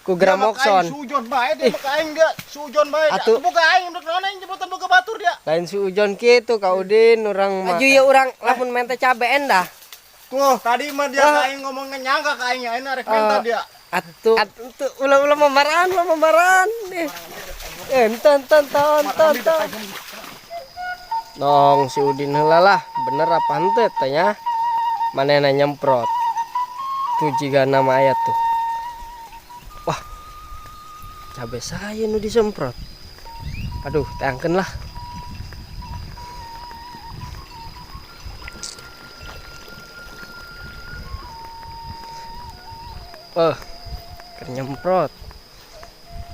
Ku Gramoxone. Sujon bae dia mah aing dia. Sujon bae. Atuh. Boga aing rek naon aing jemputan boga batur dia. Lain suujon kitu Ka Udin urang mah. Aju ieu urang lamun mente cabe endah. Tuh, tadi mah dia ka aing ngomong nyangka ka aing aing rek minta dia. Atuh, atuh ulah-ulah memarahan, ulah memarahan. Ente ente ente ente ente. Nong si Udin heula lah, bener apa henteu tanya. Manehna nyemprot. Tuh jiga nama ayat tuh. Wah. Cabe saya nu disemprot. Aduh, teangkeun lah. Keur nyemprot.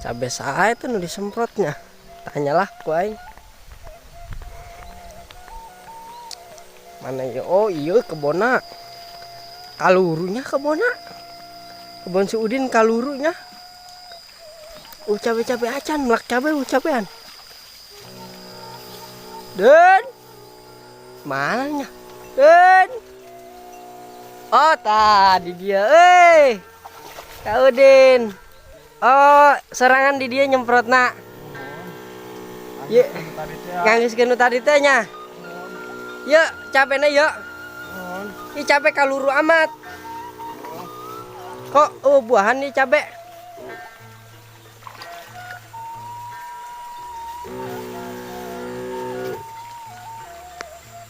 Cabe saya tuh nu disemprotnya. Tanyalah ku aing. Mana ya? Oh iya kebona. Kalurunya kebona. Kebon si Udin kalurunya. Cabe-cabe acan, melak cabe, cabean. Den. Mananya? Den. Oh, tadi dia. Kak Udin. Oh, serangan di dia nyemprot nak. Ye, nganggiskeun nu tadi teh nya. Yuk, capeknya yuk. Ih, cabe kaluru amat. Kok oh buahan nih cabe.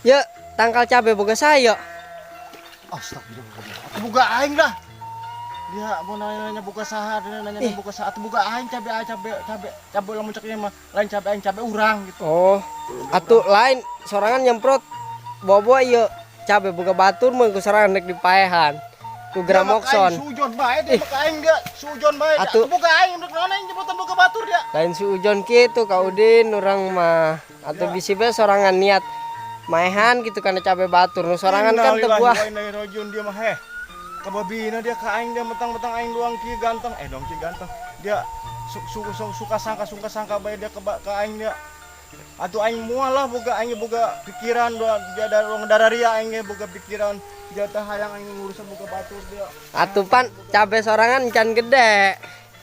Yuk, tangkal cabe boga saya yuk. Astagfirullah. Atuh boga aing dah. Dia mau nanya-nanya boga saha, dia nanya boga saha. Atuh boga aing cabe cabe cabe cabe lamun cek ieu mah lain cabe aing cabe urang gitu. Oh, atuh lain sorangan nyemprot bawa-bawa ieu cabe boga batur mun ku sorangan rek dipaehan. Ku Gramoxone. Sujon bae dia mah aing dia. Sujon bae. Atuh. Atuh boga aing rek naon aing jemputan boga batur dia. Lain suujon kitu Ka Udin urang mah. Atuh bisi bae sorangan niat maehan gitu karena cabe batur. Nu sorangan kan teu buah. Innalillahi wa inna ilaihi rajiun dia mah heh. Kababina dia ka aing dia mentang-mentang aing doang kieu ganteng. Dong kieu ganteng. Dia suka sangka suka sangka bae dia ke aing dia. Atuh aing moal lah boga aing boga pikiran doa dia ada ruang darah ria aing ge boga pikiran dia teh hayang aing ngurusan boga batur dia. Atuh pan cabe sorangan can gede.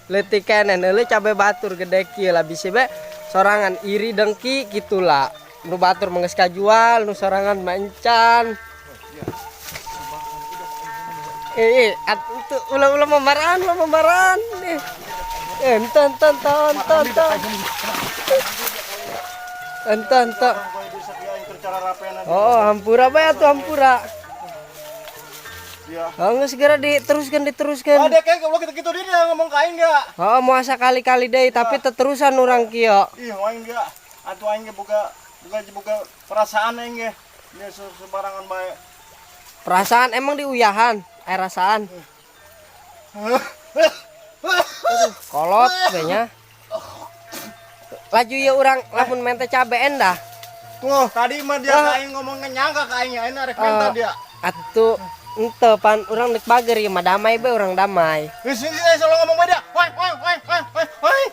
Leutik keneh neuleut cabe batur gede kieu lah bisi bae sorangan iri dengki gitulah. Nu batur mah geus kajual, nu sorangan mah encan. Atuh ulah-ulah memarahan, ulah memarahan. Ente ente ente ente ente. Ente ente. Oh, hampura bae atuh hampura. Oh, nggak segera diteruskan, diteruskan. Oh, dia kayak goblok gitu-gitu dia, dia ngomong ke aing dia. Oh, mau asa kali-kali deui, tapi teterusan urang kieu. Ih, aing dia. Atuh aing ge boga perasaan aing ge. Dia sembarangan bae. Perasaan emang diuyahan, rasaan. Kolot kayaknya. Laju ya urang lamun mente cabe endah. Tuh, tadi mah dia ka aing ngomong nyangka ka aing aing rek minta dia. Atuh ente pan urang rek bager ieu mah damai bae urang damai. Wis sini sini selalu ngomong bae dia. Woi woi woi woi woi woi.